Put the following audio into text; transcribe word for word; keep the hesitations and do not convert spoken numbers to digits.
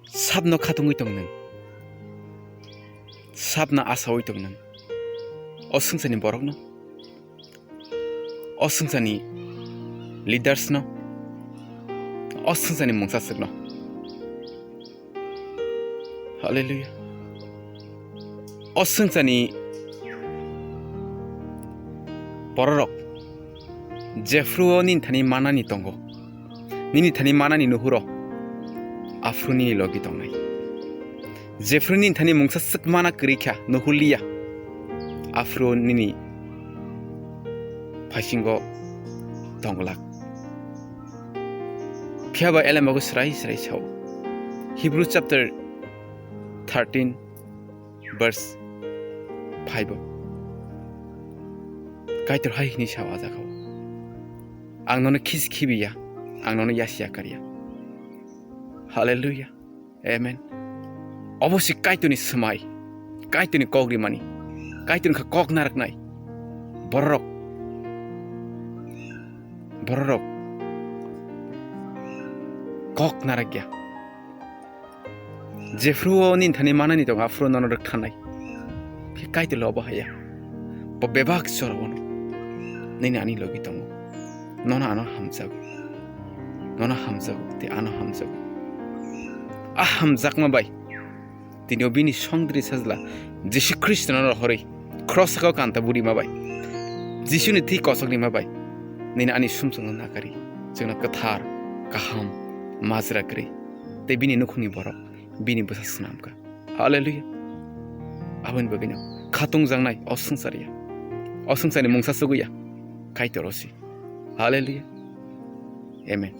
Sabno khatungwi tong nwng. Sabno asawi tong nwng. O swngcharni borokno, o swngcharni leaders no, o swngcharni mungsaswkno. Hallelujah. O swngcharni bororok jephru o nini thani manani tongo, nini thani manani nuhuro, aphuru nini logi tongnai. Jephru nini thani mungsa swk mana kwrwi kha, nuhurliya, aphuru nini phaisingo tongglak. Phiya ba elemago srai srai sao. Hebrew chapter thirteen, verse five o Kaitor hai hwnwi sao a jagao, "Ang nono khis khibiya, ang nono yasiya karya." Hallelujah. Amen. Obo se Kaitorni swmai, Kaitorni kok rimani, Kaitorni kha kok naraknai. Bororok, bororok kok narakya. Jephru o nini thani manani tongo, aphuru nono rwkthanai. Khe Kaitor le obo haya. Bo bebak jora o nini ani logi tongo. Nono ano hamjago. Nono hamjago, tei ano hamjago. A hamjakma bai tini o bini songdri sajla Jisu Khristo no rohorwi, cross sakao kanta burima bai, Jisuni twi kosok rima bai, nini ani sumsokno nakari, chwngno kwthar, kaham, majra kwrwi, tei bini nukhungni borok bini bwsa swnamkha. Hallelujah. Aboni bagwino khatungjaknai o swngchar ya, o swngcharni mungsa chugwi ya, Kaitor o se. Hallelujah. Amen.